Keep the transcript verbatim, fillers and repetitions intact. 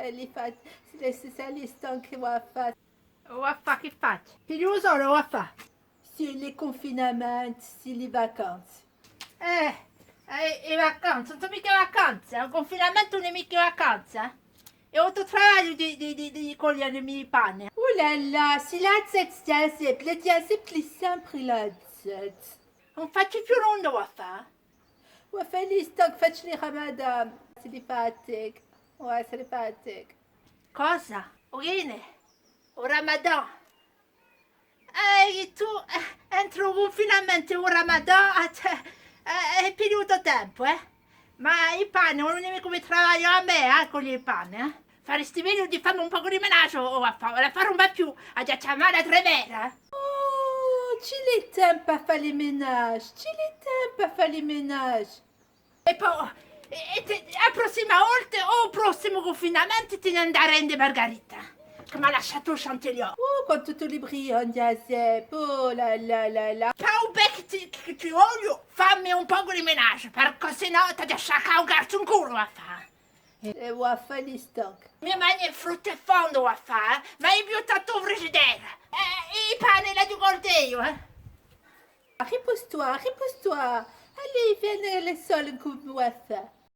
Eh, li fa, li, li, li stanchi, o affà. O affà, chì facciu? Chì u sò, o affà. Sì, li cunfinamenti, sì, li vacanzi. Eh, eh, e vacanze, ùn sò micca vacanze, eh. U cunfinamentu ùn hè micca vacanza, eh. Hè u to travagliu di, di, di, di coglie i pani. Uh là là, si l'hà zette, li zette, li zette, li sempre li zette. Ùn facciu più nunda, o affà. Wa fà li stanchi, facciu li Ramadan, si li fatica, wa si li fatica. Cosa? U chì? U Ramadan? Eh, è tù, eh, entru u cunfinamentu è u Ramadan, eh, eh, hè pigliutu tempu, eh? Ma i pani, ùn hè micca cum'è travagliu à mè, eh, coglie i pani, eh? Faristi megliu di fà mi un pocu di menage, o, o affà, o affà ùn và più, aghju da chjamà a tremera, eh? Oh, ci l'hè tempu à fà li menage, ci l'hè tempu à fà li menage. È po, è, è te, a prossima volta, o u prossimu cunfinamentu, ti n'hai da rende, Margarita, chì m'hà lasciatu u chantilly. Oh, quantu tù li briandi, Ghjaseppu, oh là là là là. Pà u bè chì ti, chì ti vogliu, fammi un pocu di menage, perchè sinnò t'aghju da sciaccà u cartu in culu, o affà. Eh, o affà, li stanchi. Mi magni frutta è fondu, o affà, eh? Ma hai buttatu u frigidaire. Eh, i pani l'aghju colti eiu, eh? Repose-toi, repose-toi. Allez, viens, le sol, cum'è, o affà.